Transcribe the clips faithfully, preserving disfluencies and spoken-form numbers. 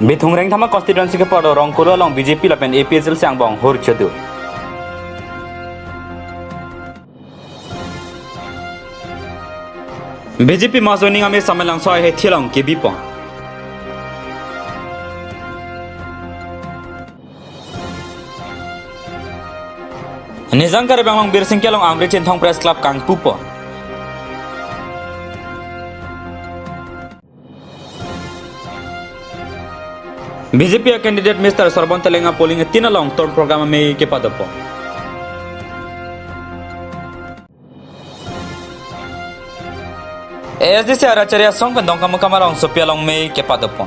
Bithung Rengthama constituency kepado Rongkuru along B J P lapen A P H L C angbong hur chodu. B J P mass joining amei Samelangso ahethi along kebipon. Nijang Karbi Anglong Birsingki along Amri Chinthong Press Club kangpupon. B J P a candidate Mister Sorbon Telenga polling tin along tour program amei kepadopon. A S D C Arachari asong pen Dongkamukam arongsopi along mei kepadopon.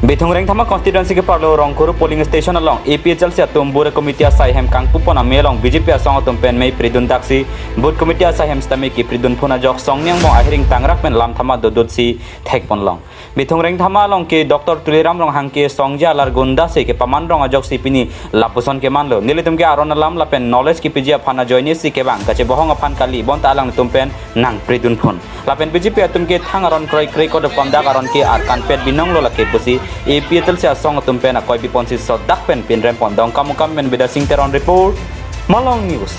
Bithung Rengthama constituency kepado Rongkuru polling station along A P H L C atum booth committee asai hem kangpupon amei along B J P asong atum pen mei pridun daksi booth committee asai hem sitame kepridunpon ajok song ni angbong ahiring tangrak pen lam thama dodotsi thekponlong. Bithung Rengthama along ke Doctor Tuliram Ronghang ke songja alar gunda si kepaman rong ajoksi pini lapuson kemanlo. Nelitum ke aron alam lapen knowledge kepiji aphan ajoine si kevang kachebohong aphan kali bonta alanglitum pen nangpridunpon. Lapen B J P atum ke thang aron kroikre kodopon dak aron ke arkanpet binonglo lake pusi A P H L C asong atum pen akoi biponsi sodak pen pinrempon. Dongkamukam pen Bidya Sing Teron report, Malong News.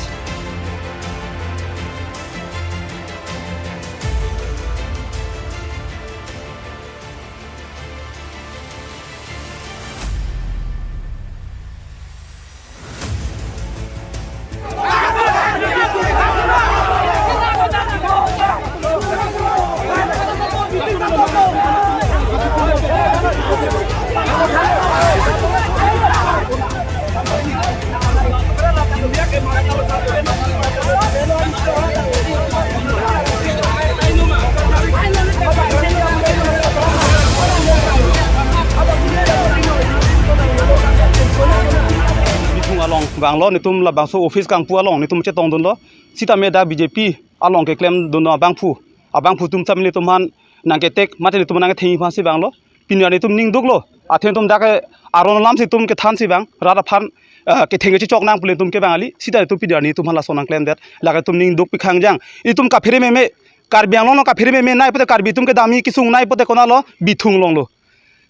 Bithung along vanglo, netum labangso office kangpu along netum chetongdunlo. Sitame dak B J P along keklemdun abangphu, abangphu atum sitame netum aphan nangketek mate netum nangketheng aphansi vanglo. Pini arni itum ning duklo. Athe itum dak ke aron alamsi itum kethansi vang. Rat aphan, eh, ketheng kechechok nang pu le itum kevang kali. Sita itum pini arni itum aphan lason nangklemdet. Lake itum ning duk pi khangjang. Itum kaphere meme, Karbi Anglong along kaphere meme nai pute Karbi atum kedamji kesung nai pute konatlo, Bithung alonglo.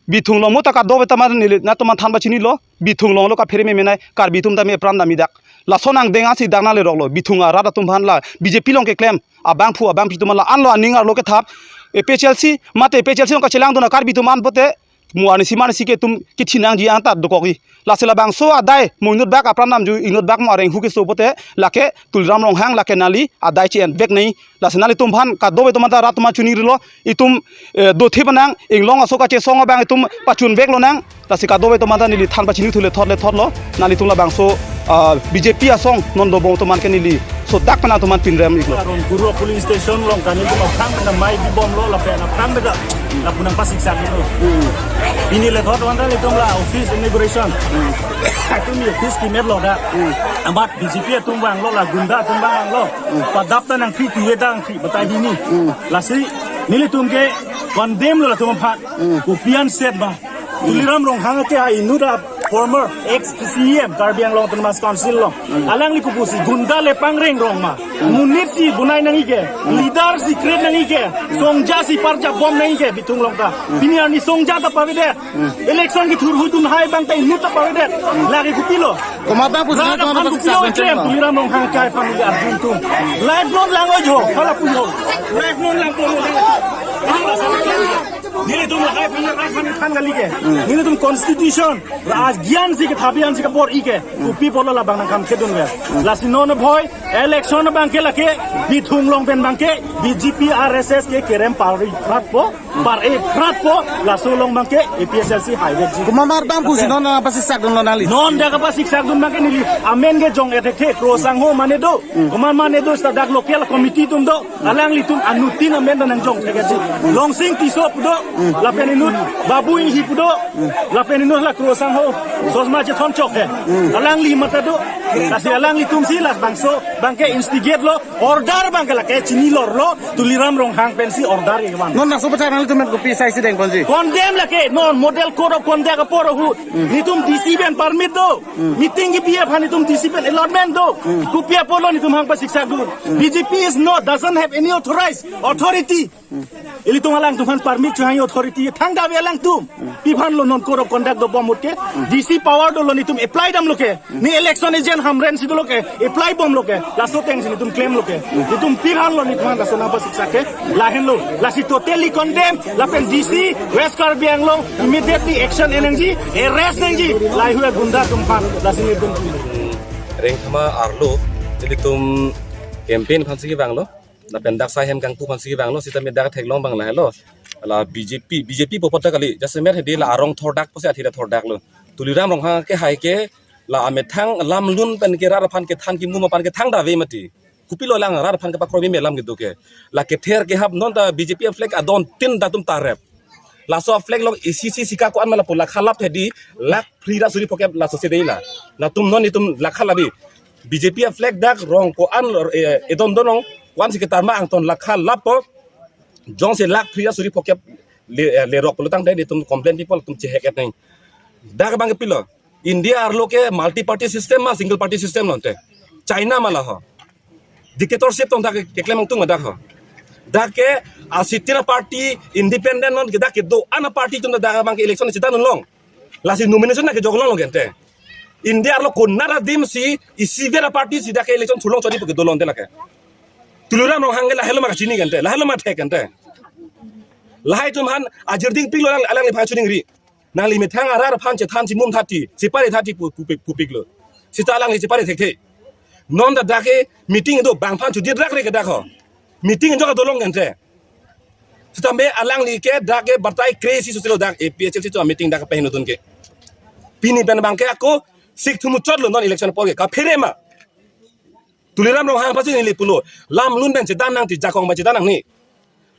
Bithung along mo ta kadokave ta ma neli nangtum aphan than pachinilo. Bithung alonglo kaphere meme nai, Karbi atum tame epran damji dak. Lason angdeng ansi dak nangleroklo. Bithung arat atum aphan la B J P along keklem abangphu abangphi atum la anlo aning arlo kethap. A P H L C mate A P H L C along kachelangdun a Karbi atum an pute mo arnisi marnisi ke itum kithi nangji anta dokokji. Lasi labangso adai mo inutbak apran damji inutbak mo areng hu keso pute lake Tuliram Ronghang lake nangli adai che-envek nangji. Lasi nanglitum aphan kadokave atum anta rat atum aphan chiningrilo. Itum, eh, dothip nang inglong aso kachesong abang itum pachunveklo nang. Lasi kadokave atum anta neli than pachini thu le thot le thotlo. Nanglitum labangso, ah, B J P asong non dobom atum aphan ke neli sodak pen nangtum aphan pinrem iklo. Rongkuru polling station along ke nelitum aphrang pen mei bibomlo lapen aphrang pen lapu nangpasiksak iklo. Pini le thot anta nelitum la office inauguration. Itum office kemetlo dak. Amat B J P atum vanglo la gunda atum vanglo. Padap ta nangkri, tiye ta nangkri, batai hini. Lasi nelitum ke condemn lo latum aphan. Kopi an set ba. Tuliram Ronghang ke ha inut a former ex C E M Karbi Anglong Autonomous Council along. Alangli kopusi gunda le pangreng rong ma. Monit si bonai nangji ke, leader si create nangji ke, songja si parjap bom nangji ke Bithung along ta. Pini arni songja ta pavedet. Election kethur hudun hai abang ta inut ta pavedet. Lake kopilo. Komat abang pusi rat nangtum aphan aphan kopilo pasiksak itrem, Tuliram Ronghang akai aphan neli arju itum. Lifeline lang oi jo, hala pu jo. Lifeline lang pu jo. Nelitum lahai aphan, lahai aphan than kali ke. Nelitum constitution, rajgyan si kethap an si kabor-i ke. Kopi apotlo labang nangkam kedun ke. Lasi non bhoi, election abang ke lake, Bithung along pen abang ke, B J P R S S ke kerem pari pratpo. Par-e pratpo, laso along abang ke A P H L C haivekji. Komat abang pusi non nangpasiksakdunlo nangli? Non dak kapasiksakdun abang ke neli amen ke jong-et thekthe, Kro Sangho mane do. Komat mane do seta dak local committee atum do. Alanglitum anuttin amen ta nangjong thekji. Longsing Tisso pu do. Lapen inut Babu Inghi pu do. Lapen inut la Kro Sangho. Sosma chethon chok he. Alangli mata do. Lasi alanglitum si labangso abang ke instigate lo. Order abang ke lake chinilorlo, Tuliram Ronghang pensi order kevang. Non laso pachak nang Teman kopi sai sideng ponji. Condemn lake, non model code of conduct apor ahut. Netum D C pen permit do. Meeting kebi aphan netum D C pen allotment do. Kopi apotlo netum hang pasiksak dun. B J P is not, doesn't have any authorized authority. Ilitum alangtum aphan permit chohang authority thangta ave alangtum. Pi aphanlo non code of conduct dobom ahut ke. D C power dolo, netum apply damlo ke. Ne election agent Hamren si dolo ke, apply bomlo ke, laso ateng si netum claimlo ke. Netum pi aphanlo netum aphan laso nangpasiksak ke, lahenlo, lasi totally condemn, lapen D C West Karbi Anglong immediately action nangji, arrest nangji, lahai hui agunda atum aphan, lasi netum. Rengthama arlo, ilitum campaign aphansi kevanglo, lapen dak sai hem kangpu aphansi kevanglo, sitame dak theklong abang lahelo, la B J P, B J P pu apot ta kali, jasemet hedi la arong thordak pusi athida thordaklo. Tuliram Ronghang kehai ke, la amethang lamlun pen ke rat aphan kethan kimum aphan ke thangta ave mati. Kopilo lang rat aphan kepakroi me lam kedo ke. La kether kehap non ta B J P flag adon tin datum tarep. Laso flag along isi isi sika ko-an ma lapu lakha lap hedi, lakh phli ra suri phokep laso si dei la. Latum non netum lakha labi. B J P flag dak rong ko-an, eh, edon donong, ko-an si ketarma angton lakha lappo. Jongsi lakh phli ra suri phokep le, eh, lerok pulotangte netum complain people atum chehek et nang. Dak abang ke pilo. India arlo ke multi party system ma single party system lo ante. China ma la ho. Dictatorship tong dak keklem tung ma dak ho. Dak ke a sitira party independent non ke dak kedo-an a party atum dak abang ke election si dan long. Lasi nomination na kejok longlo ke ante. India arlo konat adim si isi vera party si dak ke election thulong chodi pu kedo lo ante lake. Tuliram Ronghang ke lahelo ma kachini ke ante. Lahelo ma thek ke ante. Lahai atum aphan ajirding pilo alang, alangliphan chuningri. Nangli methang arat aphan chethan chimum thati, chepare thati pu, pu, pu, pupiklo. Sita alangli chepare thekthe. Non ta dak ke meeting do bang aphan chudit rak re ke dak ho. Meeting jok adolong ke ante. Sitame alangli ke dak ke batai kre si susilo dak A P H L C atum meeting dak peheno dun ke. Pini pen abang ke ako sik thumu chotlo non election apor ke kaphere ma. Tuliram Ronghang aphansi neli pulo. Lamlun pen chedan nang ti jakong pen chedan nang ni.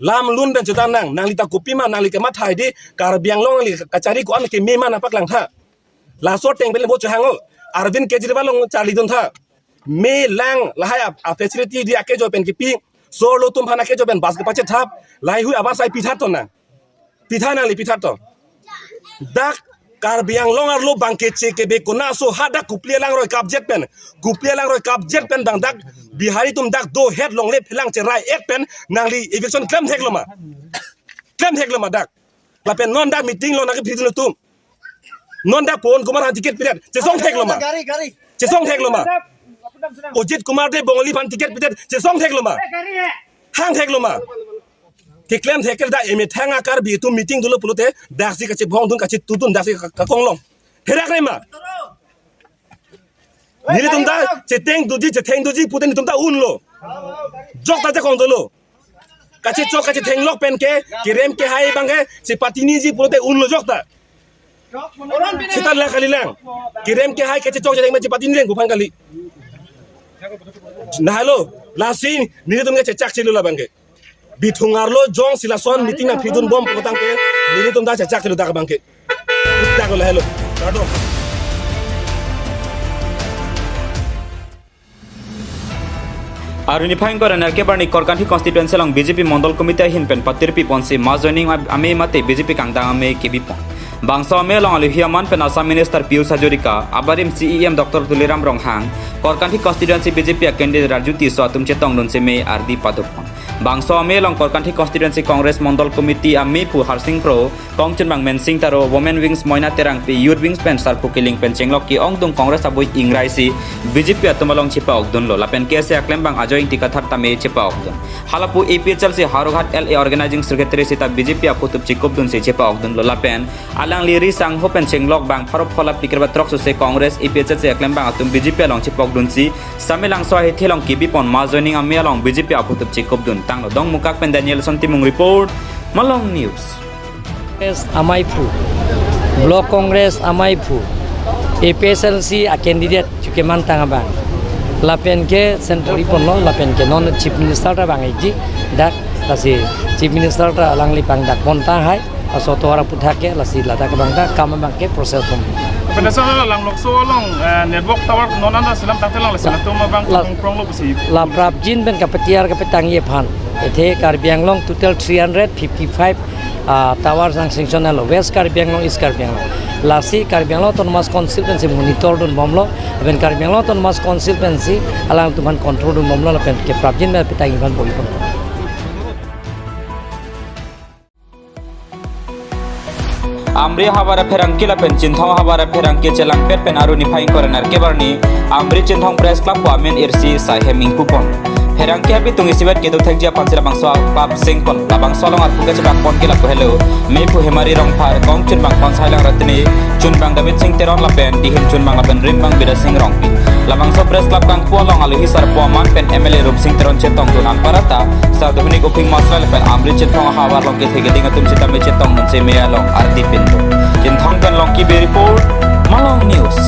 Lamlun pen chedan nang. Nangli ta kopi ma nangli kemathai di Karbi Anglong nangli kachari ko-an keme ma nangpaklang tha. Laso ateng pen bo chohang o. Arvind Kejriwal along charlidun tha. Me lang lahai a, a facility di akejoi pen kipi. Sorlo atum aphan akejoi pen bus kepachethap. Lahai hui abar sai pithat to nang. Pitha nangli pithat to. Dak Karbi Anglong arlo bang keche kebe kona so hadak Kupli alangroi kapjet pen. Kupli alangroi kapjet pen bang dak Bihari atum dak do het longle phelang cherai et pen nangli eviction klem theklo ma. Klem theklo ma dak. Lapen non dak meeting lo nangkephidun atum. Non dak Pawan Kumar aphan ticket pidet. Chesong theklo ma. Gari, gari. Chesong theklo ma. Ajit Kumar Dev Bengali aphan ticket pidet. Chesong theklo ma. Hang theklo ma. Keklem thek ke dak emethang a Karbi atum meeting dolo pulote daksi kachebong dun kachetudun daksi ka-, kakong long. Herak re ma. Nelitum ta cheteng doji, chetheng doji pute netum ta unlo. Jok ta jakong dolo. Kachechok kachetheng lok pen ke kerem kehai abang ke chepatini ji pulote unlo jok ta. Sita la kalilang. Kerem kehai kachechok chetheng ma chepatini reng buphang kali. Nahalo, lasi nelitum ke chechak chelo labang ke. Bithung arlo jongsi lason meeting nangphidun bom putangte, nelitum ta chechak chelo dak abang ke. Dak lahelo. Kardom. Arni phai ingkoi ra nerkep arni Korkanthi constituency along B J P Mondol Committee ahin pen patirpi ponsi mass joining amei mate B J P kangdang amei kebipon. Bangso amei along alohi aman pen Assam Minister Pijush Hazarika, abarim C E M Doctor Tuliram Ronghang, Korkanthi constituency B J P a candidate Raju Tisso atum chetongdunsi mei ardi padopon. Bangso amei along Korkanthi constituency Congress Mondol Committee amei pu Harsing Kro, kongchunbang Mensing Taro, Women Wings Moina Terangpi, Youth Wings pen Sarpo Killing pen chenglok ke-ongdung Congress abui ingrai si B J P atum along chepa-okdunlo. Lapen K S A aklembang Ajoy Ingti Kathar tame chepa-okdun. Halapu A P H L C Howraghat L A Organizing Secretary sita B J P aphutup chikupdunsi chepa-okdunlo. Lapen alangli ri sangho pen chenglok bang pharo phola pikir batrok suse Congress A P H L C aklembang atum B J P along chepokdunsi Samelangso ahithi along kebipon mass joining amei along B J P aphutup chikupdun tanglo. Dongmukak pen Danielson Timung report, Malong News. Congress amaiphu, Block Congress amaiphu, A P H L C a candidate chukemantang abang. Lapen ke central iponlo, lapen ke non Chief Minister ta bang iji, dak lasi Chief Minister ta alangli pangdakpon tahai, aso tohar aputhak ke lasi ladak abang ta kam abang ke process pon. Pen asa lang Lokso along, eh, network tower non anda selam tangte lang lasi latum abang La- kongprong lo besi. La prapjin pen kapetar kapetangji aphan. Athe Karbi Anglong total three hundred fifty-five Ah, tower sang sanction lo, West Karbi Anglong, East Karbi Anglong. Lasi Karbi Anglong Autonomous Council pensi monitor dunbomlo, lapen Karbi Anglong Autonomous Council pensi alangtum aphan control dunbomlo, lapen keprapjin pen pitang ivan boi pon. Amri havar apherangke lapen Chinthong havar apherangke chelangpet pen Aru niphai ingkoi ra nerkep arni Amri Chinthong Press Club pu amen irsi saihem ingpupon. Pherangke abitung isivet kedo thekji aphansi labangso apap sengpon. Labangso along arpu kachebak pon ke lapu helo. Mephu Hemari Rongphar, kong chunbang Ponsai Langratne, chunbang David Singh Teron lapen dihim chunbang lapen rimbang Bidya Sing Rongpi. Labangso Press Club kangpu along alohi sarpo aman pen M L A Rupsing Teron chetongdun anparta, Sadhunik Uphing Masra lapen Amri Chinthong ahavar along kethe keding atum sitame chetongdunsi mei along ardi pindun. Chinthong pen Longki Bey report, Malong News.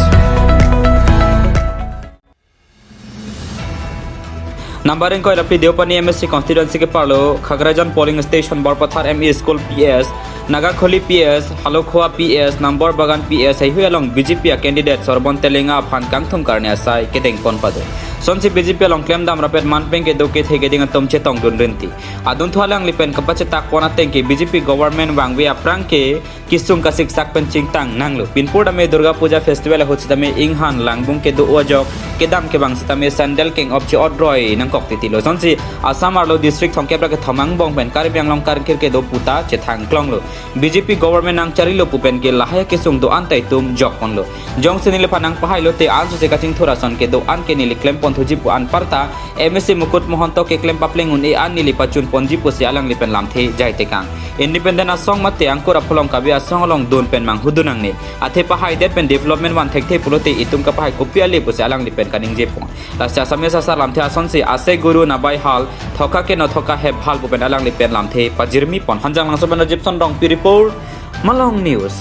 Number ingkoi ra phli Deopani M A C constituency keparlo, Khakrajan polling station, Borpathar M E School P S, Nagakhuli P S, Halokhua P S, Nambor Bagan P S, heihui along B J P a candidate Sorbon Telenga aphan kangthum karne asai kedengpon pado. Sonsi B J P along klemdam rapet manpeng kedo kethe keding atum chetongdun rinti. Adunthu alangli pen kapachetakpon ateng ke B J P government vangve aphrang ke kesung kasiksak pen chingtang nanglo. Pinpur dame Durga Puja Festival ahut sitame inghan langbung kedo ajok kedam kevang sitame sandal keng-op che-otroi nangkok titilo. Sonsi Assam arlo district thomkep ra kethom angbong pen Karbi Anglong karkir kedo puta chethang klonglo. B J P government nangcharilo pu pen ke lahai kesung do-an ta itum jokponlo. Jongsi neliphan nangpahailo te ansose kachingthur ason kedo-an ke neli klempon thuji pu anparta M A C Mukut Mahanta keklem papleng un-e an neli pachunponji pusi alangli pen lamthe jaitekang. Independent asong mate angkur apholong kabi asong along dun pen manghudun nangne. Athe pahaidet pen development van thekthe pulote itum kapahai kopi ale pusi alangli pen kaningjepon. Lasi Assamese asar lamthe asonsi ase guru nabai hal, thoka ke no thoka he bhal pu pen alangli pen lamthe pajirmipon. Hanjanglangso pen Rajib Son Rongpi report, Malong News.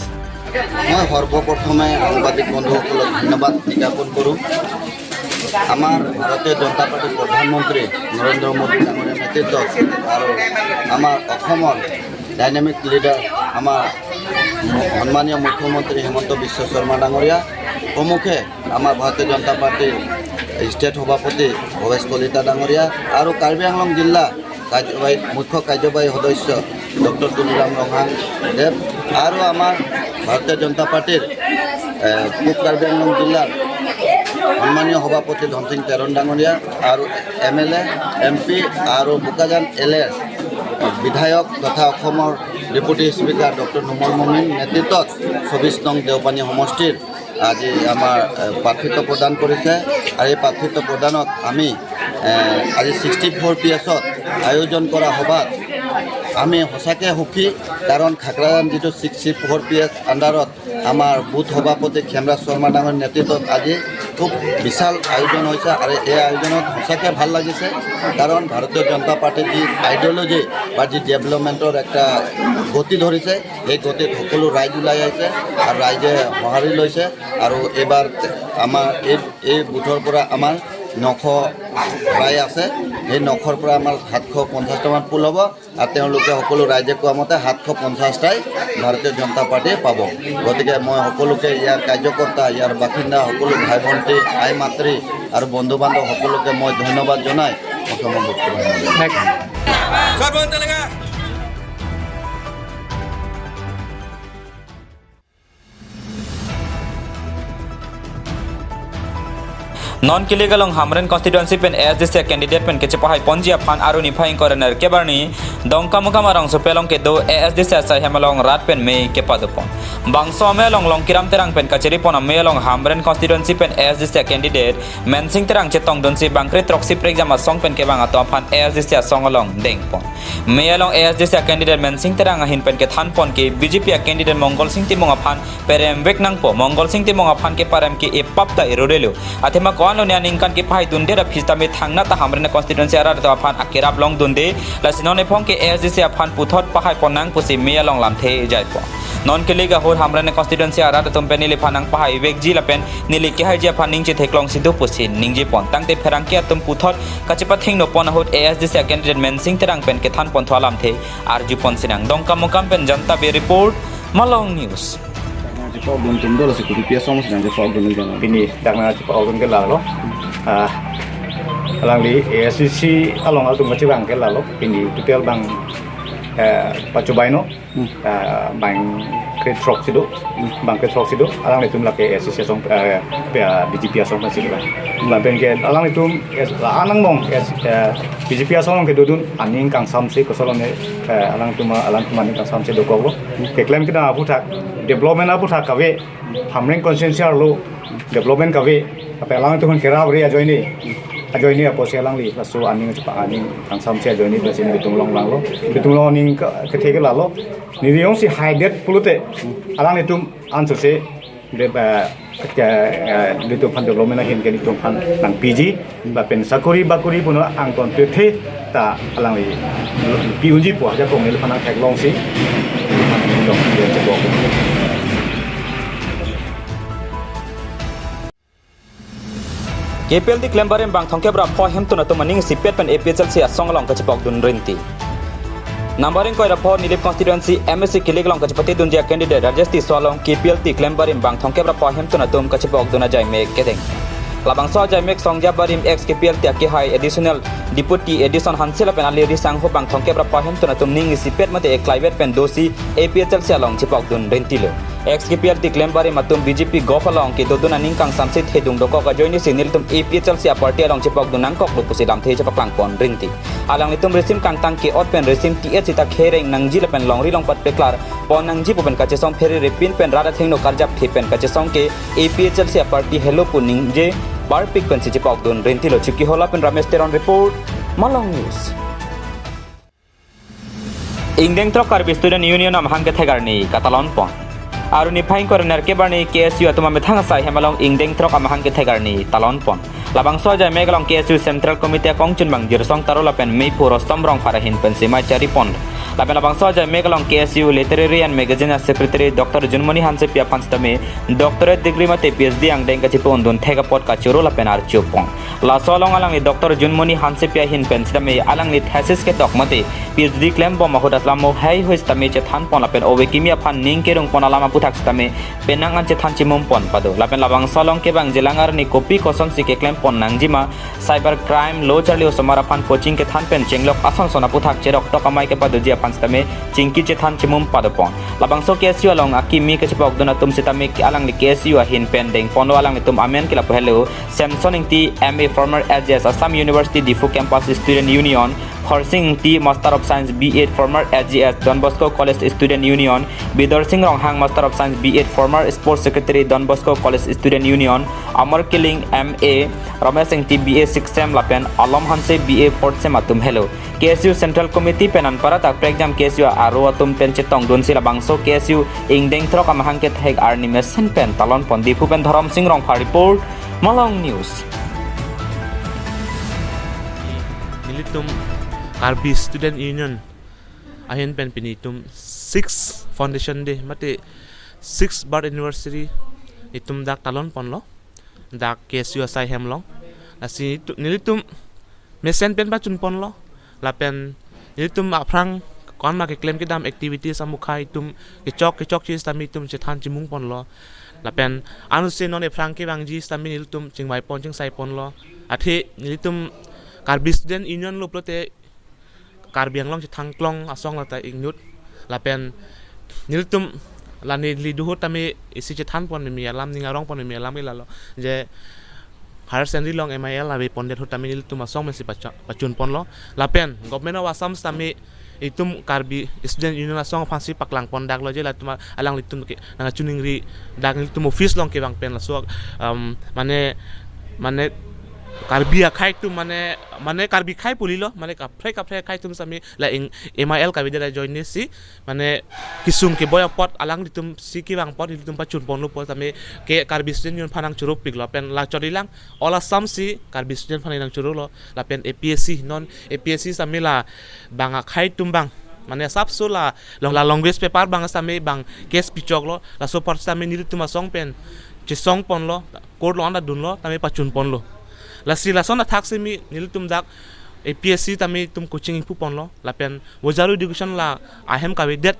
মই সৰ্বপ্ৰথমে সাংবাদিক বন্ধুসকলক ধন্যবাদ জ্ঞাপন কৰোঁ। আমাৰ ভাৰতীয় জনতা পাৰ্টীৰ প্ৰধানমন্ত্ৰী নৰেন্দ্ৰ মোদী ডাঙৰীয়াৰ নেতৃত্বত আৰু আমাৰ অসমৰ ডাইনামিক লিডাৰ আমাৰ সন্মানীয় মুখ্যমন্ত্ৰী হিমন্ত বিশ্ব শৰ্মা ডাঙৰীয়া প্ৰমুখে আমাৰ ভাৰতীয় জনতা পাৰ্টীৰ ষ্টেট সভাপতি ভৱেশ কলিতা ডাঙৰীয়া আৰু কাৰ্বি আংলং জিলা কাৰ্যবাহী, মুখ্য কাৰ্যবাহী সদস্য ডক্টৰ তুলিৰাম ৰংহাং দেৱ আৰু আমাৰ ভাৰতীয় জনতা পাৰ্টীৰ, এ, পূব কাৰ্বি আংলং জিলাৰ সন্মানীয় সভাপতি ধনসিং তেৰণ ডাঙৰীয়া আৰু এম এল এ, এম পি আৰু বোকাজান এল এৰ বিধায়ক তথা অসমৰ ডেপুটি স্পীকাৰ ডক্টৰ নুমল মমিন নেতৃত্বত চৌবিশ নং দেওপানী সমষ্টিৰ আজি আমাৰ, এ, প্ৰাৰ্থিত্ব প্ৰদান কৰিছে। আৰু এই প্ৰাৰ্থিত্ব প্ৰদানত আমি, এ, আজি ছিক্সটি ফ'ৰ পি এছত আয়োজন কৰা সভাত আমি সঁচাকৈ সুখী, কাৰণ খাকৰাজান যিটো ছিক্সটি ফ'ৰ পি এছ আণ্ডাৰত আমাৰ বুথ সভাপতি খেমৰাজ শৰ্মা ডাঙৰীয়াৰ নেতৃত্বত আজি খুব বিশাল আয়োজন হৈছে আৰু এই আয়োজনত সঁচাকৈ ভাল লাগিছে, কাৰণ ভাৰতীয় জনতা পাৰ্টীৰ যি আইডিঅ'লজি বা যি ডেভেলপমেণ্টৰ এটা গতি ধৰিছে, সেই গতিত সকলো ৰাইজ ওলাই আহিছে আৰু ৰাইজে সঁহাৰি লৈছে। আৰু এইবাৰ আমাৰ এই, এই বুথৰ পৰা আমাৰ নশ প্ৰায় আছে, সেই নশৰ পৰা আমাৰ সাতশ পঞ্চাশটামান পুল হ'ব। আৰু তেওঁলোকে সকলো ৰাইজে কোৱা মতে সাতশ পঞ্চাশটাই ভাৰতীয় জনতা পাৰ্টীয়ে পাব। গতিকে মই সকলোকে, ইয়াৰ কাৰ্যকৰ্তা, ইয়াৰ বাসিন্দা, সকলো ভাই ভণ্টি, আই মাতৃ আৰু বন্ধু বান্ধৱ সকলোকে মই ধন্যবাদ জনাই অসমৰ বক্তব্য সামৰণি মাৰিলোঁ। Non kilik along Hamren constituency pen A S D C candidate pen kechepahaiponji aphan Aru niphai ingkoi ra nerkep arni Dongkamukam arongsopi along kedo A S D C asaihem along rat pen mei kepadopon. Bangso amei along Longkiram Terang pen kachiripon amei along Hamren constituency pen A S D C candidate Mensing Terang chetongdunsi bangkre throksi prekjam asong pen kevang atum aphan A S D C asong along dengpon. Mei along A S D C candidate Mensing Terang ahin pen kethanpon ke B J P candidate Mongol Sing Timung aphan peremvek nangpo. Mongol Sing Timung aphan keparem ke epap ta erodelo. Athema ko-anlo ne aningkan kepahaidunde ra phis tame thangnat ta Hamren constituency arat atum aphan akerap longdunde. Lasi non ephong ke A S D C aphan puthot pahaipon nang pusi mei along lamthe jaipon. Non kilik ahut Hamren constituency arat atum pen neliphan nangpahaivekji lapen neli kehaiji aphan ning chetheklongsi do pusi ningjepon. Tangte pherangke atum puthot kachepathengno pon ahut A S D C candidate Mensing Terang pen kethanponthu alamthe arjupon sinang. Dongkamukam pen Janta Bey report, Malong News. Jepok dun tum dolo si kudu P S song sinang jepok dun tum. Pini dak nangchepok dun ke lalo. Ah, alangli A S D C along atum kachevang ke lalo. Pini total bang eh, pachobaino, eh, bang krethrok si do, bang krethrok si do, alanglitum lake A I C C asong, eh, pe-, B J P asong si do. Lapen ke alanglitum, eh, anang mong, eh, B J P asong ke dodun aning kangsamse koson lone, eh, alangtum, alangtum aning kangsamse dokoklo. Keklem kedam aphuthak, development aphuthak kave, Hamren constituency arlo development kave, ape alangtum kerap re ajoine, ajoine apotsi alangli laso aning chepa aning kangsamse ajoine pensi nelitum longlang lo. Nelitum long aning ke, kethe ke lalo. Neli jongsi haidet pulote, alanglitum ansose de, eh, ke, eh, nelitum aphan development ahin ke nelitum aphan nangpiji. Lapen sakori bakori puno angton pethe ta alangli pi unji pu ajakong neliphan nangtheklongsi. K P L T klembarim bang thomkep ra pho hemtun atum aning isipet pen A P H L C asong along kachepokdun rinti. Nambaring koi ra pho Nilip constituency M A C kilik along kachepatedunji a-candidate Rajesh Tisso along K P L T klembarim bang thomkep ra pho hemtun atum kachepokdun ajaimek kedeng. Labangso ajaimek Songja Barim ex K P L T akehai additional deputy Edison Hanse lapen ali risangho bang thomkep ra pho hemtun atum ning isipet mate eklaivet pen dosi A P H L C along chepokdun rintilo. Ex K P L T klembarim atum B J P govt along kedodun aning kangsamse thedung dokok ajoinesi nelitum A P H L C a-party along chepokdun nangkoklo pusi lamthe chepaklangpon rinti. Alanglitum risim kangtang ke-ot pen risim T H sita khereng nangji lapen longri longpat peklar pon nangji pu pen kachesong pherere pin pen rat athengno karjapthe pen kachesong ke A P H L C a-party helo pu ningje parpik pensi chepokdun rintilo. Chokihola pen Ramesh Teron report, Malong News. Ingdeng throk Karbi Student Union amahang kethek arni katalon pon. Arni phai ingkoi ra nerkep arni K S U atum amethang asai hem along ingdeng throk amahang kethek arni talon pon. Labangso ajaimek along K S U Central Committee akongchunbang Jirsong Taro lapen meiphu Rostom Rongphar ahin pensi mei chari pon. Lapen labangso ajaimek along K S U Literary and Magazine a-secretary Doctor Junmoni Hansepi aphan sitame doctorate degree mate P H D angdeng kachepu-undun thek apot kachoro lapen archo pon. Laso along alangli Doctor Junmoni Hansepi ahin pen sitame alangli thesis ketok mate P H D klembom ahut alam mo heihui sitame chethan pon lapen ove kimi aphan ning kerung pon alam aphuthak sitame penang an chethan chimum pon pado. Lapen labangso along kevangji alang arni kopi kosonsi keklem pon nangjima, cyber crime, lo charli osomar aphan coaching kethan pen chenglok ason son aphuthak cheroktok amei kepadoji aphan sitame chingki chethan chimum pado pon. Labangso K S U along akimi kachepokdun atum sitame alangli K S U ahin pen deng ponlo, alanglitum amen ke lapu helo: Samson Ingti, M A, former S G S, Assam University Diphu Campus Student Union; Khorsing Ingti, Master of Science, B Ed, former S G S, Don Bosco College Student Union; Bidor Sing Ronghang, Master of Science, B Ed, former Sports Secretary, Don Bosco College Student Union; Amar Killing, M A; Ramesh Ingti, B A sixth sem, lapen Alom Hanse, B A fourth sem atum helo. K S U Central Committee pen anparta prekjam K S U aro atum pen chetongdunsi labangso K S U ingdeng throk amahang kethek arni mesen pen talon pon. Diphu pen Dharam Sing Rongphar report, Malong News. Nelitum Karbi Student Union ahin pen pini itum six foundation day mate six birth anniversary itum dak talon ponlo, dak K S U asai hem along. Lasi itum, nelitum mesen pen pachun ponlo. Lapen nelitum aphrang komat ma keklem kedam activities amukha itum kechok kechokche sitame itum chethan chimung ponlo. Lapen anutsi non ephrang kevangji sitame nelitum chingvai pon chingsai ponlo. Athe nelitum Karbi Student Union lo pulote Karbi Anglong chethangklong asong lata ingnut. Lapen nelitum la neli do ahut tame isi chethan pon mimi alam, ning arong pon mimi alam ke lalo, je higher secondary along M I L ave pondet ahut tame nelitum asong pensi pacha-, pachun ponlo. Lapen Government of Assam sitame itum Karbi Student Union asong aphansi paklang pon daklo je latum alanglitum ke nangkachiningri dak nelitum office along kevang pen laso, um, mane, mane Karbi akhei atum mane, mane Karbi akhei pu helo, mane kaprek kaprek akhei atum sitame la ing M I L kavedet ajoinesi mane kesung keboi apot alanglitum si kevang apot nelitum pachun ponlo pu sitame ke Karbi Student Union aphan nangchoro piklo pen la chorilang All Assam si Karbi Student aphan nangchorolo. Lapen A P S C, non A P S C sitame la bang akhei atum bang mane asapso la long, la language paper bang sitame bang case pichoklo, laso apor sitame nelitum asong pen chesong ponlo, court along anta dunlo, tame pachun ponlo. Lasi lason athak simi nelitum dak A P S C tame itum coaching ingpu ponlo, lapen Bojaru education la ahem kavedet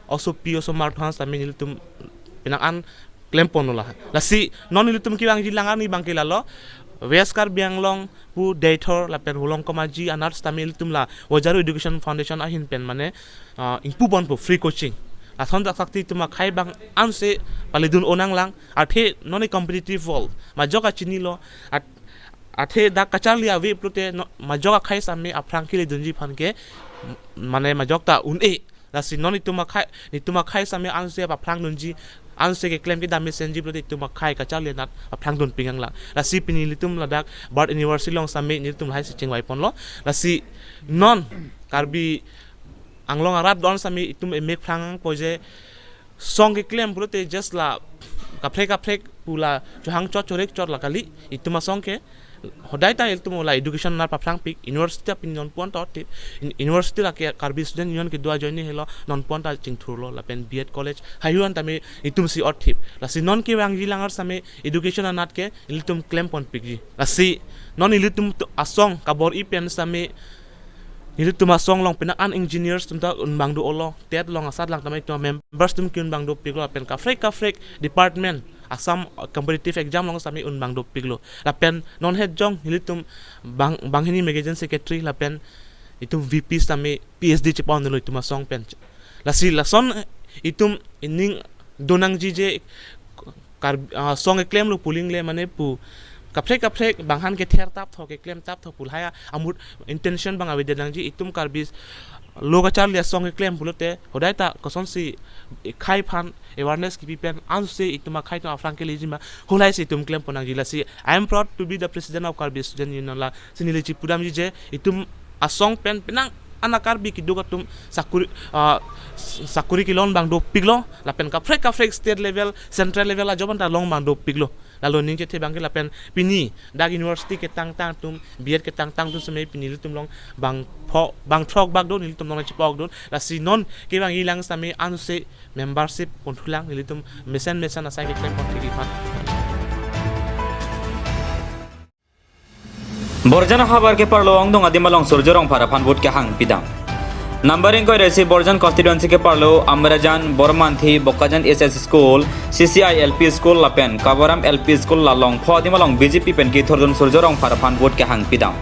osopi osomar aphan sitame nelitum penang an klem ponlo la. Lasi non nelitum kevangji alang arni abang ke lalo, West Karbi Anglong pu Deithor lapen Volongkom Aji anat sitame ilitum la Wajaru Education Foundation ahin pen mane, ah, ingpu ponpo free coaching. Lason dak sakti itum akhai bang anse paledun-o nanglang, athe non competitive world majok kachinilo, at-, athe dak kacharli ave pulote no, majok akhai sitame aphrang keledunji aphan ke, m-, mane majok ta un-e. Lasi non itum akhai, itum akhai sitame anse aphrang dunji, anse keklem kedam mesenji pulote itum akhai kacharli anat aphrang dun pik nanglang. Lasi pini ilitum ladak Bard University along sitame nelitum lahai si chingvai ponlo. Lasi non Karbi Anglong arat do-an sitame itum emek phrangpo je song keklem pulote just la kaprek kaprek pu la chohang chot chorek chot la kali, itum asong ke hodai ta ilitum la education anat paphrang pik, university ta pini nonpu-an ta thip, in-, university lake Karbi Student Union kedo ajoine helo nonpu-an ta chingthurlo lapen B Ed college haihui-an tame itum si ot thip. Lasi non kevangji alangar sitame education anat ke ilitum klem pon pikji. Lasi non ilitum tu-, asong kabor-i pen sitame ilitum asong along penang an engineers atum ta un bang do-olo, TET along asat lang tame itum members atum ke un bang do piklo, lapen kaprek kaprek department Assam competitive exam along sitame un bang do piklo. Lapen non het jong ilitum bang, banghini magazine secretary lapen itum V P sitame P H D chepa-unlo itum asong pen. Lasi lason itum ining do nangji je Kar-, ah, song keklemlo pu aling le mane pu kaprek kaprek bang aphan kether tap tho, keklem tap tho pu lahai amut intention bang avedet nangji. Itum Karbi lo kacharli asong keklem pulote hodai ta kosonsi khei aphan awareness kepi pen anse itum akhai atum aphrang keleji ma, halahai si itum klem pon nangji. Lasi I am proud to be the president of Karbi Student Union, lasi neli chipudamji je itum asong pen penang an a-Karbi keduk atum sakuri, ah, s-, sakuri kelong bang do piklo, lapen kaprek kaprek state level, central level ajoban ta long bang do piklo. Lalo ning chethe bang ke lapen pini dak university ketangtang atum, B Ed ketangtang atum sitame pini ilitum along bang pho, bang throk bak do, nelitum along chepa-ok do. Lasi non kevangji alang sitame anse membership ponthulang, nelitum mesen mesen asai keklem pon thik-i aphan. Borjan ahavar keparlo ongdung adim along Surjya Rongphar aphan vote kehang pidam. Number ingkoi ra isi Borjan constituency keparlo Amrajan, Bormanthi, Bokajan S S School, C C I L P School lapen Kabaram L P School la long pho adim along B J P pen kethurdun Surjya Rongphar aphan vote kehang pidam.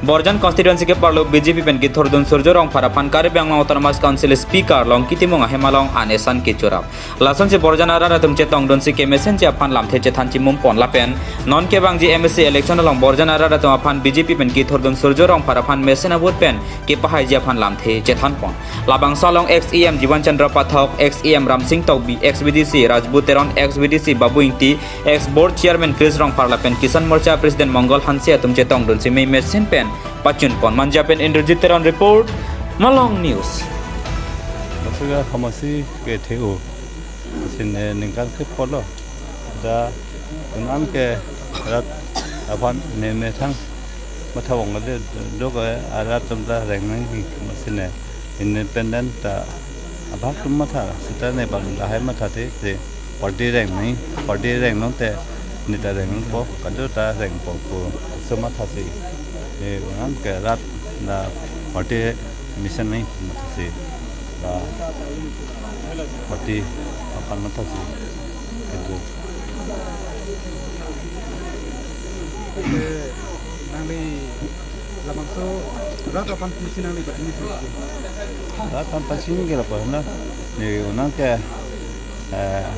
Borjan constituency keparlo B J P pen kethurdun Surjya Rongphar aphan Karbi Anglong Autonomous Council Speaker Longki Timung ahem along an esan kechorap. Lasonsi Borjan arat atum chetongdunsi kemesenji aphan lamthe chethan chimum pon lapen non kevangji M A C election along Borjan arat atum aphan B J P pen kethurdun Surjya Rongphar aphan mesen a-vote pen kepahaiji aphan lamthe chethan pon. Labangso along ex E M Jiwan Chandra Pathak, ex E M Ramsing Tokbi, ex V D C Rajbu Teron, ex V D C Babu Ingti, ex Board Chairman Chris Rongphar lapen Kisan Morcha President Mongol Hanse atum chetongdunsi mei mesen pen pachun pon. Manja pen Indrajit Teron report, Malong News. Masuk ya, hamasi ke T O. Sine ningkan ke polo. Da un-an ke rat aphan ne methang matha vanglo de, do ke arat atum ta reng nangji masine independent ta abhag atum matha seta ne bang lahai matha te te party reng nangji, party reng nangte ne ta rengpo, kado ta rengpo pu so mathasi. Ne un-an ke rat na party mission nangji mathasi. La party aphan mathasi. Itu. Nangli labangso rat aphan pisi nangli bagi ni. Rat aphan pisi ni kira apa na? Ne un-an ke, eh,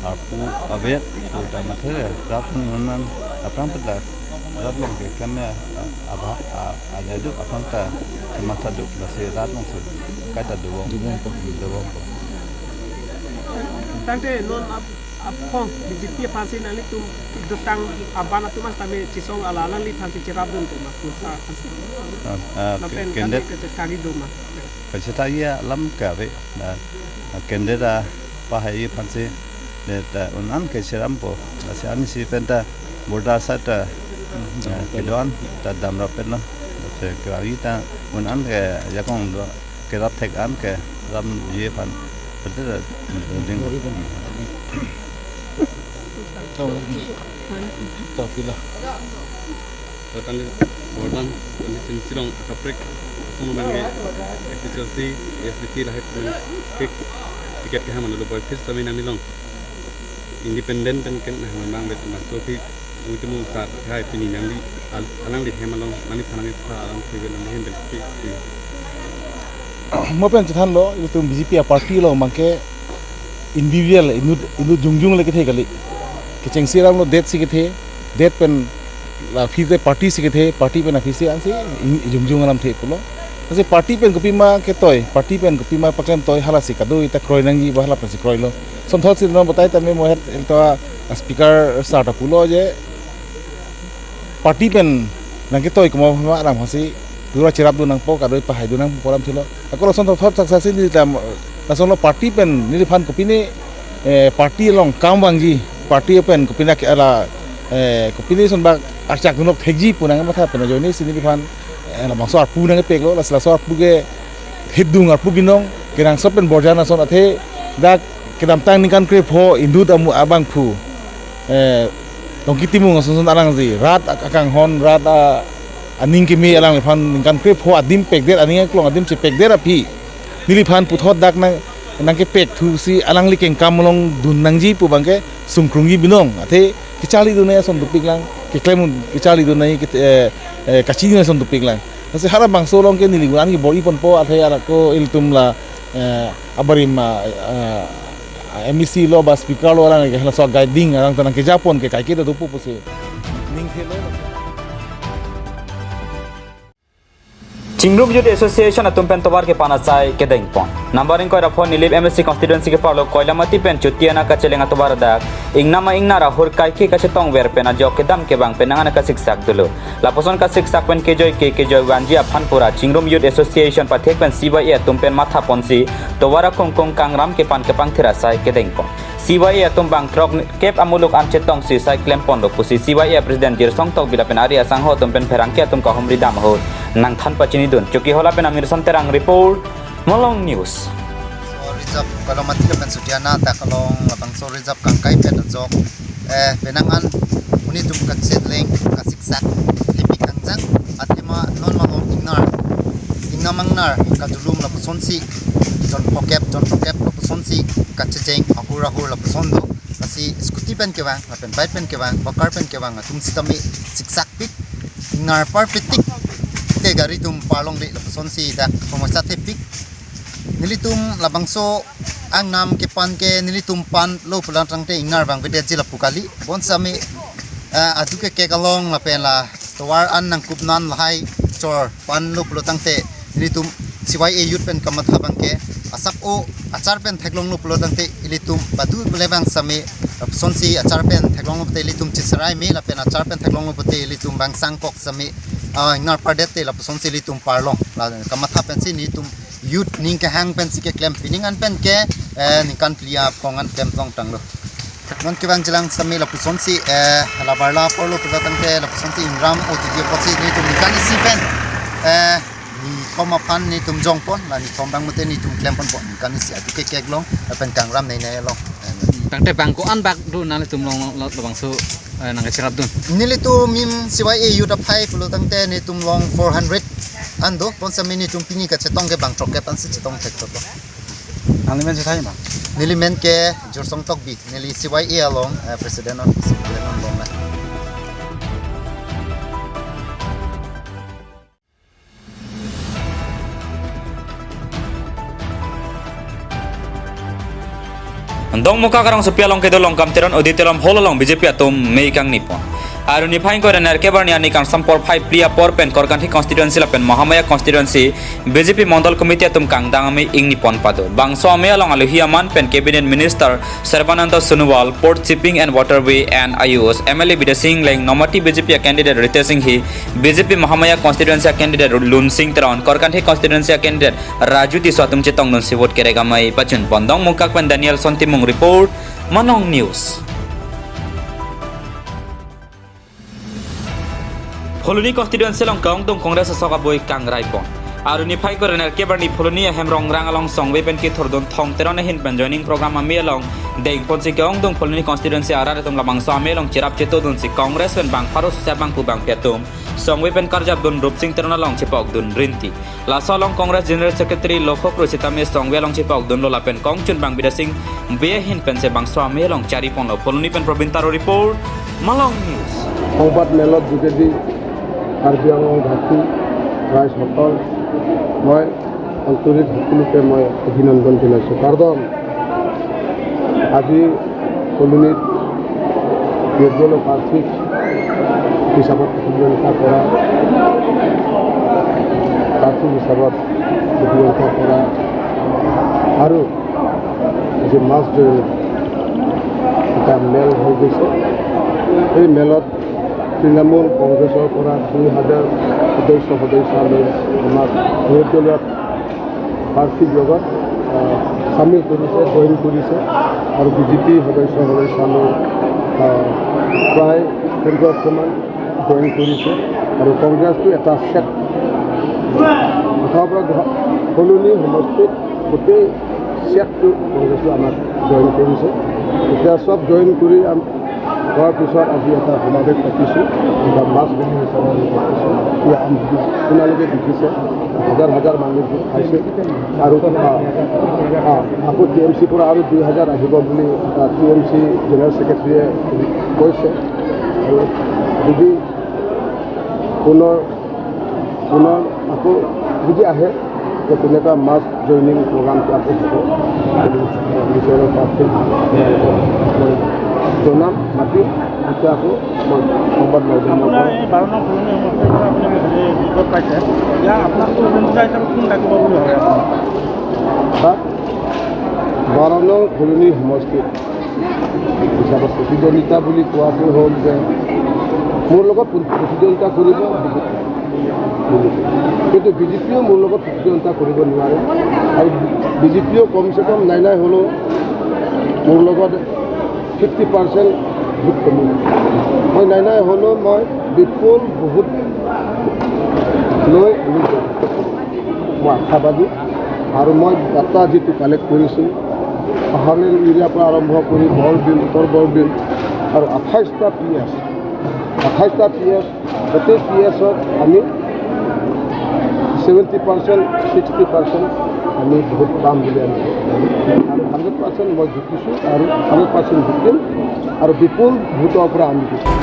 arpu avet, tu ta mathe, rat aphan un-an aphrang peta, rat along ke kemya, abha, a, ada duk aphrang ta, matha duk, lasi rat alongsi kaita dubong. Dubong po. Dubong po. Tangte non ap-, aphong B J P aphansi nanglitum dotang aban atum sitame chisong ala nangliphansi cherapdun tema, kursa aphansi. Ah, ah, lapen candidate kami kami doma. Kachethak-i alam kave, na, na candidate apahai aphansi, ne ta un-an ke cherappo, lasi ansi penta border side ta, eh, kedo-an ta damrap pen lo, lasi kave ta un-an ke jakong do, kerap thek an ke ram ye aphan, penta ta ding. Tau, tau pila. Tangte Borjan, tangte Sinsilong akaprek, asong nangke F H L C, A S D C lahai pen ke ticket kehang manlo, boy, phir sami nanglilong independent pen ken nahang mang bet maso phi Tongki Timung sir, hai pini nangli, al-, alangli hem along, nangliphan nangkepha alam keven nangli hem pen ke, ke. Mo pen chethanlo, itum B J P a-party along abangke individual, inut, inut jongjong le kethe kali. Kechengsi alam lo det si kethe, det pen la phise party si kethe, party pen aphisi ansi, in-, jongjong alam the pulo. Ansi party pen kopima ketoi, party pen kopima paklemtoi halasi kadokave ta kroi nangji ba hala pensi kroilo. Sonthot si non batai tame mo het el to a speaker sir ta pulo je party pen nangketoi komat ma alam hasi pura cherapdun nangpo, kadokave pahaidun nangpo alam thilo. Ako lason thot thot saksak si neli tam, lason lo party pen neliphan kopine, eh, party along kam vangji, party pen kopine ke ala, eh, kopine son bak archak dunok thekji pu nangmatha pen ajoine si neliphan, eh, labangso arpu nangkepeklo, lasi laso arpu ke hidung arpu binong, kenangsot pen borjan ason athe dak kedamtang ningkan krepho inut amu abangphu, eh, Tongki Timung ason son alangsi rat ak-, akanghon, rat a-, aning keme alangliphan ningkan krepho adim pekdet, aning aklong adim chepekdet aphi neliphan puthot dak nang, nangkepekthusi alangli kengkam along dun nangji pu abangke sungkrungji binong. Athe kecharlidun nangji ason dopiklang, keklem kecharlidun nangji ke, eh, eh, kachini ason dopiklang. Lasi hala bangso along ke neli gun an ke bor-i ponpo, athe alako ilitum la, eh, abarim, ah, ah, M A C lo ba speaker lo alang ke halaso guiding alang ta nangkejapon ke kaike ta dopo pusi. Ningthelo. Chingrum Youth Association atum pen tovar kepan asai kedengpon. Number ingkoi ra pho Nilip M A C constituency kepharlo Koilamati pen Chutiana kacheleng atovar adak ingnam a-ingnar ahur kaike kachetongver pen ajok kedam kevang pen nang an kasiksak dolo. Lapuson kasiksak pen kejoi ke kejoi vanji aphan pura Chingrum Youth Association pathek pen C Y A atum pen mathaponsi tovar akongkong kangram kepan kepangthir asai kedengpon. C Y A atum bang throk kep amuluk an chetongsi sai klemponlo pusi C Y A President Jirsong Tokbi lapen ari asangho atum pen pherangke atum kahumri dam ahut nangthan pachinidun. Chokihola pen Amirson Terang report, Malong News. So, reserve Koilamati lapen Chutiana dak along labangso reserve kangkai pen ajok, eh, penang an monit atum kacheleng kasiksak thepik kangjang, athema non malom ingnar, ingnam a-ingnar kadulum lapusonsi, jon phokep, jon phokep lapusonsi kachecheng ahur ahur lapuson do. Lasi scooty pen kevang, lapen bike pen kevang, bakar pen kevang atum sitame siksak pik, ingnar parpetik te gari atum parlongle lapusonsi dak somosa thepik. Nelitum labangso angnam kepan ke nelitum panlo pulo tangte ingnar vangvedetji lapu kali. Bonsitame, eh, adu kekek along lapen la tovar an nangkupnon lahai chor panlo pulo tangte nelitum C Y A youth pen kamatha abangke asap o achar pen theklonglo pulo tangte ilitum badu le vang sitame lapusonsi achar pen theklonglo te ilitum cheserai me lapen achar pen theklonglo pute ilitum bang sangkok sitame, ah, ingnar pardet te lapusonsi ilitum parlong. La kamatha pensi nelitum youth ning kehang pensi keklem pining an pen ke, eh, ningkan phli aphong an klem tong tanglo. Non kevangjilang sitame lapusonsi, eh, labar la porlo pulo tangte lapusonsi ingram o tidi apotsi nelitum ningkan isi pen, eh, nithom aphan nelitum jongpon, la nithom bang mute nelitum klemponpo, ningkan isi adu kekek along lapen kangram nei nei along. Eh, tangte bang ko-an bak do nanglitum along lo, lo bangso, eh, nangkacherapdun. Nelitum mim C Y A youth aphai pulo tangte nelitum along four hundred an do, bonsitame nelitum pini kachetong ke bang throkkep ansi chetong thekthotlo. Nangli men chethai ma? Neli men ke Jirsong Tokbi, neli C Y A along, eh, president on, president on along na. Dongmukak arongsopi along kedo Longkam Teron Auditorium Hall along B J P atum mei kangnipon. Arni phai ingkoi ra nerkep arni ani kangsam porphai phli apor pen Korkanthi constituency lapen Mahamaya constituency B J P Mondol Committee atum kangdang amei ingnipon pado. Bangso amei along alohi aman pen Cabinet Minister Sarbananda Sonowal, Port Shipping and Waterway and Ayush, M L A Bidya Sing Engleng, Nomati B J P a-candidate Ritesh Enghi, B J P Mahamaya constituency a-candidate Lunsing Teron, Korkanthi constituency a-candidate Raju Tisso atum chetongdunsi vote kerek amei pachunpon. Dongmukak pen Danielson Timung report, Malong News. Phuloni constituency along kangdung Congress asok abui kangraipon. Arni phai ingkoi ra nerkep arni Phuloni ahem Rongrang along songve pen kethurdun Thong Teron ahin pen joining program amei along dengponsi kangdung Phuloni constituency arat atum labangso amei along cherap chetongdunsi Congress pen bang pharo sosya bangphu bangphi atum Songve pen karjapdun Rupsing Teron along chepokdun rinti. Laso along Congress General Secretary Lokho Kro sitame Songve along chepokdunlo lapen kongchunbang Bidya Sing Bey ahin pensi bangso amei along chariponlo. Phuloni pen Probin Taro report, Malong News. সংবাদ মেলত যোগেদি কাৰ্বি আংলং ভাষী ৰাইজসকল মই আন্তৰিক সকলোকে মই অভিনন্দন জনাইছোঁ। কাৰণ আজি কলনীত নিৰ্দলীয় প্ৰাৰ্থী হিচাপত প্ৰতিদ্বন্দ্বিতা কৰা, প্ৰাৰ্থী হিচাপত প্ৰতিদ্বন্দ্বিতা কৰা আৰু আজি মাছ ধৰি এটা মেল হৈ গৈছে। এই মেলত তৃণমূল কংগ্ৰেছৰ পৰা দুই হাজাৰ সদস্য সদস্যালৈ আমাক নিৰ্দলীয় প্ৰাৰ্থীৰ লগত, আহ, চামিল কৰিছে, জইন কৰিছে আৰু বিজেপি সদস্য সদস্যালৈ, আহ, প্ৰায় কেন্দ্ৰীয় অকণমান জইন কৰিছে আৰু কংগ্ৰেছটো এটা ছেট, মুঠৰ পৰা গুৱা-, কলনী সমষ্টিত গোটেই ছেটটো কংগ্ৰেছে আমাক জইন কৰিছে। এতিয়া চব জইন কৰি আম-, হোৱাৰ পিছত আজি এটা সমাৱেশ পাতিছোঁ, এটা মাছ বিহু হিচাপে আমি পাতিছোঁ। এয়া আম-, আপোনালোকে দেখিছে, হাজাৰ হাজাৰ মানুহ গোট খাইছে আৰু, আ, আ, আকৌ টি এম চিৰ পৰা আৰু দুই হাজাৰ আহিব বুলি, আ, টি এম চি জেনেৰেল ছেক্ৰেটাৰীয়ে কৈছে। আৰু যদি পুনৰ, পুনৰ আকৌ যদি আহে, তো তেনেকুৱা মাছ জইনিং প্ৰগ্ৰামটো আকৌ হ'ব। বিচেৰা পাৰ্টি জনাম, মাতিম, তেতিয়া আকৌ মই সংবাদ মাধ্যমত আপোনাৰ এই বাৰ নং কলনী সমষ্টিৰ পৰা আপুনি হেৰি টিকট পাইছে, এতিয়া আপোনাকতো অভিনেতা হিচাপে কোন লাগিব বুলি ভাবে আপুনি? হা? বাৰ নং কলনী সমষ্টিত হিচাপত প্ৰতিদ্বন্দ্বিতা বুলি কোৱাটো হ'ল যে মোৰ লগত প্ৰতিদ্বন্দ্বিতা কৰিব বিজেপি, কিন্তু বিজেপিয়েও মোৰ লগত প্ৰতিদ্বন্দ্বিতা কৰিব নোৱাৰে। আৰু বিজেপিয়েও কমচে কম নাই নাই হ'লেও মোৰ লগত ফিফটি পাৰ্চেণ্ট ভোট কমিব। মই নাই নাই হ'লেও মই বিপুল ভোট লৈ আমি জয়যুক্ত কৰিম। মই আশাবাদী। আৰু মই ডাটা যিটো কালেক্ট কৰিছোঁ, পাহাৰীয়া এৰিয়াৰ পৰা আৰম্ভ কৰি বৰবিল, উত্তৰ বৰবিল আৰু আঠাইছটা পি এছ, আঠাইছটা পি এছ, গোটেই পি এছত আমি ছেভেণ্টি পাৰ্চেণ্ট, ছিক্সটি পাৰ্চেণ্ট আমি ভোট পাম বুলি আমি, আমি হাণ্ড্ৰেড পাৰ্চেণ্ট মই জিকিছোঁ আৰু হাণ্ড্ৰেড পাৰ্চেণ্ট জিকিম আৰু বিপুল ভোটৰ পৰা আমি জিকিম।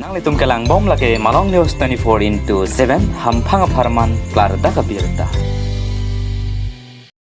Nanglitum kelangbom lake Malong News twenty-four into seven, hamphang apharman klardak abirta.